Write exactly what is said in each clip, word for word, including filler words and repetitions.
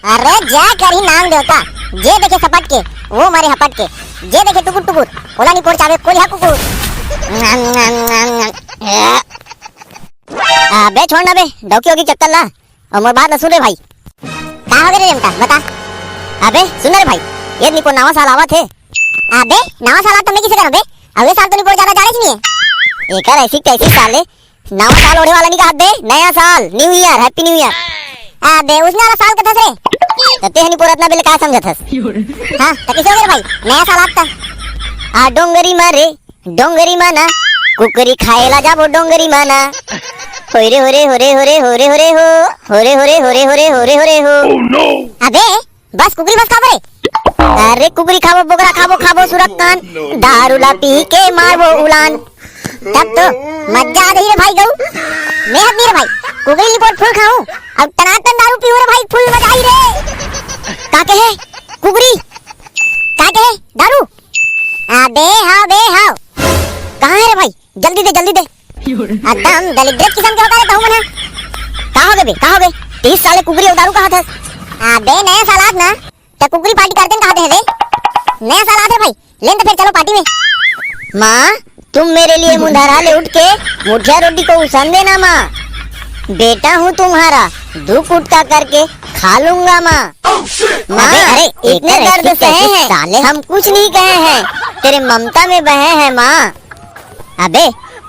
अरे जा करही नांग देवता, जे देखे सपट के, वो मरे हपट के, जे देखे टुकुर टुकुर, ओला निपोर चाबे कोरिहा कुकुर। अबे छोड़ ना बे, डौकी होगी चक्कर ला, अउ मोर बात ला सुन रे भाई। का हो गे रे रेमटा, बता। अबे सुन ना रे भाई, ये निपोर नवा साल आवत हे। अबे नवा साल आवत त मैं किसे करंव बे? अउ ये साल तो निपोर जादा जाड़ेच नइ हे। एकर ऐसी तैसी साले, नवा साल ओढ़े वाला नइ कहत बे, नया साल, New Year, Happy New Year। अबे उसने वाला साल कथस रे। त तेह निपोर अतना बेले का समझत हस? हाँ, त किसे हो गे रे भाई? नया साल आवत त। आ डोंगरी मा रे, डोंगरी मा ना, कुकरी खाए ला जाबो डोंगरी मा ना। होरे होरे होरे होरे होरे होरे हो, होरे होरे होरे होरे होरे होरे हो। अबे बस कुकरी बस खाबो रे। अरे कुकरी खाबो, बोकरा खाबो, खाबो सुरक्कान, दारू ला पी के मारबो उलान। तब तो मजा आ जाही रे भाई गऊ। मैं हत नहीं रे भाई, कुकरी निपोर फुल खाऊं, अब टनाटन दारू पीऊं रे भाई, फुल मजा आई रे। का कहे? कुकरी? का कहे? दारू? अबे हाँ बे हाँ। कहाँ हे रे भाई? जल्दी दे, जल्दी दे। एकदम दलिद्र किसम के होता रहता हूँ मना। का हो गे बे, का हो गे? तीस साले कुकरी अउ दारू कहत हस। अबे नया साल आत ना, त कुकरी पार्टी करते कहते हैं बे। नया साल आत हे भाई, लेन त फिर चलो पार्टी में। माँ, तुम मेरे लिए मुंधारा ले उठ के मुठिया रोटी को उसन देना माँ। बेटा हूँ तुम्हारा, दो कुटका करके खा लूंगा माँ। माँ, अबे, अरे, इतने दर्द सहे हैं, हम कुछ नहीं कहे हैं, तेरे ममता में बहे हैं माँ। अबे,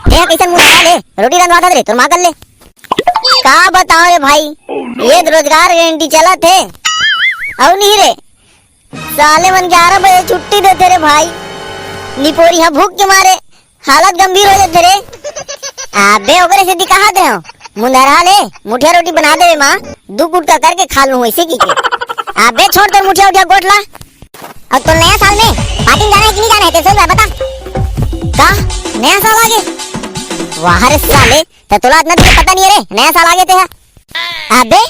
तेहा कइसन मुंह लगा ले? रोटी रंधवात हस रे, तोर माँ कर ले। का बताओ रे भाई, ये तो रोजगार गारंटी चलत हे। अउ नहीं रे, साले मन ग्यारह बजे छुट्टी देथे रे भाई। निपोरी हा भूख के मारे हालत गंभीर हो जाथे रे। अबे ओकरे सेती कहत रहे हो, मुंधारा ले मुठिया रोटी बना देवे माँ, दू कुटका करके खा लूँ ऐसे की के। अबे छोड़ तोर मुठिया उठिया गोठ ला। अउ तो नया साल में पार्टी में जाना है कि नहीं जाना है, तेरे से बता। का? नया साल आ गे? वाह रे साले, त तोला अतना दिन पता नहीं है रे, नया साल आ गे तेहा। अबे,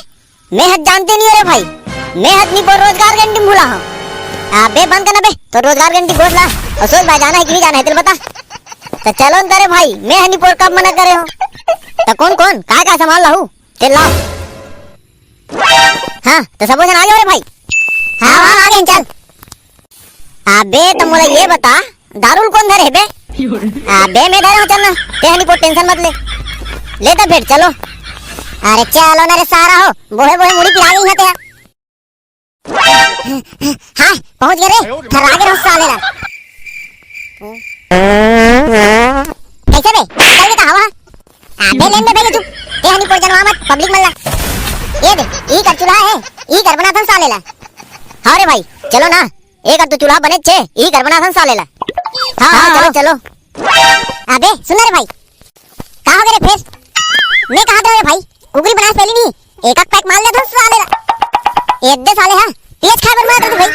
मैं हत जानते नहीं है रे भाई, मैं हत निपोर रोजगार गारंटी में भूला हूँ। अबे बंद करना बे, तो रोजगार गारंटी गोठ ला, अउ सोच भाई जाना है कि नहीं जाना है, तेरे बता। त चलो न रे भाई, मैं हत निपोर कब मना करे हो। त कौन कौन, काय काय सामान लाहू, तेल लाओ। हाँ, त सबो झन आ जाओ रे भाई। हाँ, हाँ, आ गे, चल। अबे, त मोला ये बता, दारू ल कोन धरे हे बे? अबे, मैं धरे हूँ, चल ना। तेह निपोर टेंशन मत ले। ले त फिर, चलो। अरे, चलो ना रे सारा हो। बोहे, बोहे मुड़ी पिरा गई है तेरा। हाँ, पहुँच गए रे। थर्रा गे रहो साले ला। कैसे बे? चल बे, कहाँ वहाँ? अबे लेन दे भाई, चुप। ए हनी पोर जनवा मत, पब्लिक मन ला। ये दे, ई कर चूल्हा है, ई कर बनाथन साले ला। हाँ रे भाई, चलो ना, एक कर तो चूल्हा बने छे, ई कर बनाथन साले ला। हाँ, हाँ, हाँ, चलो, हाँ। चलो। अबे, सुन ना रे भाई, का हो गए रे फेस? मैं कहा था रे भाई, कुकरी बनास पहली नहीं, एक आध पैक मार लेथन साले ला। ए दे साले हा, पियस खाए बर मार दे भाई।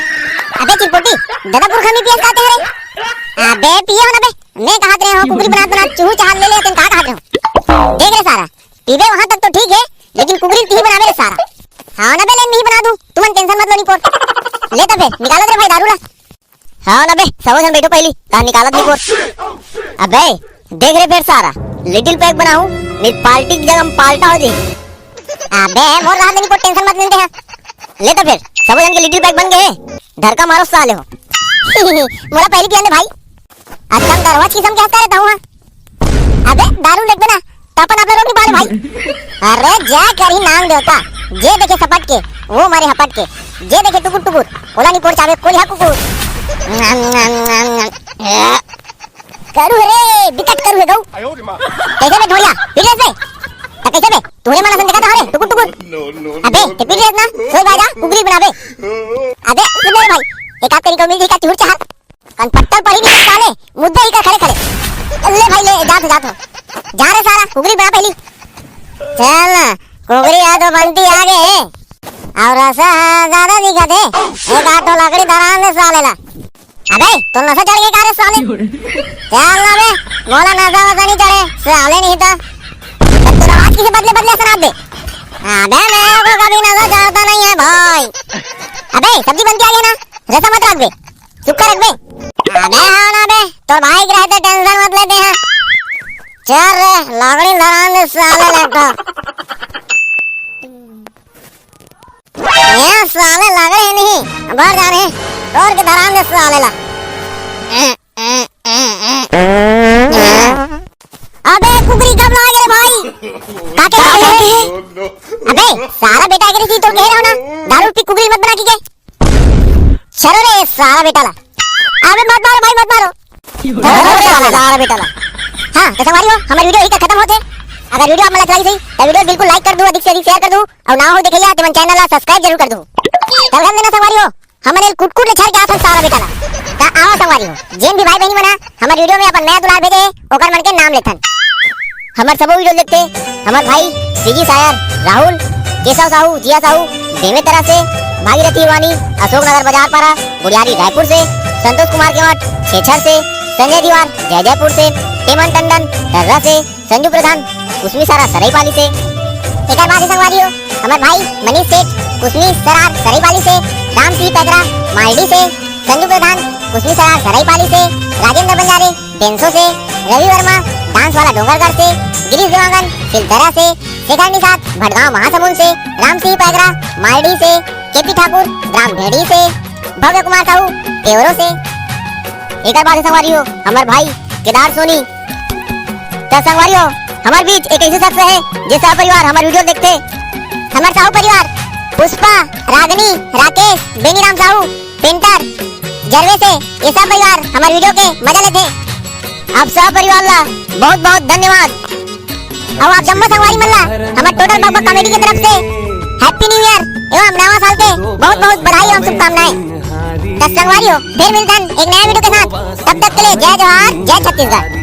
अबे चिरपोटी, दादा पुरखा में पियस खाते हैं रे। अबे पिए हो ना बे, मैं कहा रहे हो कुकरी बनात बनात चूहू चाहत ले ले, तेन का कहा रहे हो? देख रे सारा, पीबे वहां तक तो ठीक है, लेकिन कुकरी तिही बनावे रे सारा। हाँ ना बे, ले नहीं बना दूं, तुमन टेंशन मत लो, नहीं पोट। ले तो बे, निकालो रे भाई दारू ला। हाँ ना बे, सबो झन बैठो पहली, कहा निकालत नहीं बोल। अबे, देख रे फेर सारा, लिटिल पैक बनाहूँ, नहीं पार्टी की जगह हम पाल्टा हो जाए। अबे, मोर रहा नहीं को टेंशन मत लेते हैं। ले तो फिर, सबो झन के लिटिल पैक बन गए, ढरका मारो साले हो। मोला पहली पिया दे भाई। एकदम दरवाज किसम के हंसता रहता हूँ, हाँ। अबे, दारू लेट बना, तो अपन आप लोग नहीं बाल भाई। अरे, जा करी नांग देवता, जे देखे सपट के, वो मरे हपट के, जे देखे टुकुर टुकुर, ओला नहीं पोर चावे, कोई हा कुकुर। करू है रे, बिकट करू है गऊ। कैसे बे ढोलिया, पिट रहे बे? तो कैसे बे? तूने मना समझा था रे, टुकुर टुकुर। अबे, ते पिट रहे ना, सोई बाजा, कुकरी बनाबे। अबे, सुन मेरे भाई, एक आध करी को मिल जी का चूर चाहत। कन पत्थर पड़ी नहीं साले, मुद्दा ही का खड़े खड़े। ले भाई ले, जा तो, जा तो। जा रे सारा, कुकरी बना पहली। चल ना, कुकरी आ तो बनती आ गए। और ऐसा ज्यादा दिखा दे, एक आध तो लकड़ी धरा दे साले ला। अबे, तो नशा चढ़ गया का रे साले? चल ना बे, मोला नशा वशा नहीं चढ़े, साले नहीं था। तो तेरा आवाज किसे बदले बदले सुना दे। अबे, मेरे को कभी नशा चढ़ता नहीं है भाई। अबे, सब्जी बनती आ गई ना, रेसा मत रख बे। चुप कर रख बे। अबे हाँ ना बे, तोर भाई के रहते टेंशन मत लेते हैं। चल रे, लकड़ी धरान दे साले लेटो। ये सा मर जा रे, तोर के धराम दे साले ला। अबे कुकरी कब लागे रे भाई? काके लागे रे? अबे सारा बेटा के रे, तो कह रहा हूँ ना, दारू पी कुकरी मत बना के के। चलो रे सारा बेटा ला। अबे मत मारो भाई, मत मारो। सारा बेटा ला। हाँ तो संगवारी हो, हमर वीडियो यही तक खत्म होथे। अगर वीडियो आप मन ला अच्छा लगिस होही तो वीडियो बिल्कुल लाइक कर दू, अधिक से अधिक शेयर कर दू, अउ ना हो देखइया ते मन चैनल ला सब्सक्राइब जरूर कर दू। तब ध्यान देना संगवारी हो, हमन एल कुटकुट ले छर के आथन सारा बेटा ला। त आवा संगवारी हो, जेन भी भाई बहिनी मन ह हमर वीडियो में अपन मया दुलार भेजे हे, ओकर मन के नाम लेथन। हमर सबो वीडियो देखथे हमर भाई सीजी सायर, राहुल, केशव साहू, जिया साहू, देवेंद्रा से, भागीरथी हिरवानी, अशोक नगर बाजार पारा, गुड़ियारी रायपुर से, संतोष कुमार केवट, छेछर से, संजय दीवार, जयजयपुर से, हेमंत टंडन, दर्रा से, संजू प्रधान, कुसमी सरार सरईपाली से। एकर बाद हे संगवारी हो, हमर भाई मनीष सेठ, कुसमी सरार सरईपाली से, राम सिंह पैकरा, मालडी से, संजू प्रधान, कुसमी सरार सरईपाली से, राजेंद्र बंजारे, बेंसो से, रवि वर्मा, डांस वाला डोंगरगढ़ से, गिरीश देवांगन, सिलतरा से, शेखर निषाद, भटगांव महासमुंद से, राम सिंह पैकरा, मालडी से, केपी ठाकुर, ग्राम भेड़ी से, भव्य कुमार साहू, तेवरो से। एकर बाद हे संगवारी हो, हमर भाई केदार सोनी। त संगवारी हो, हमर बीच एक ऐसे शख्स हे, जे सपरिवार हमर वीडियो देखथे। हमर साहू परिवार, पुष्पा, रागनी, राकेश, बेनीराम साहू, पेंटर, जरवेसे, ये सब परिवार हमर वीडियो के मजा लेथे। आप सब परिवार ला बहुत बहुत धन्यवाद। अउ आप जम्मो संगवारी मन ला हमर टोटल बकबक कॉमेडी के तरफ से हैप्पी न्यू ईयर एवं नवा साल के बहुत बहुत बधाई एवं शुभकामनाएं। त संगवारी हो, फिर मिलथन एक नया वीडियो के साथ। तब तक के लिए जय जोहार, जय छत्तीसगढ़।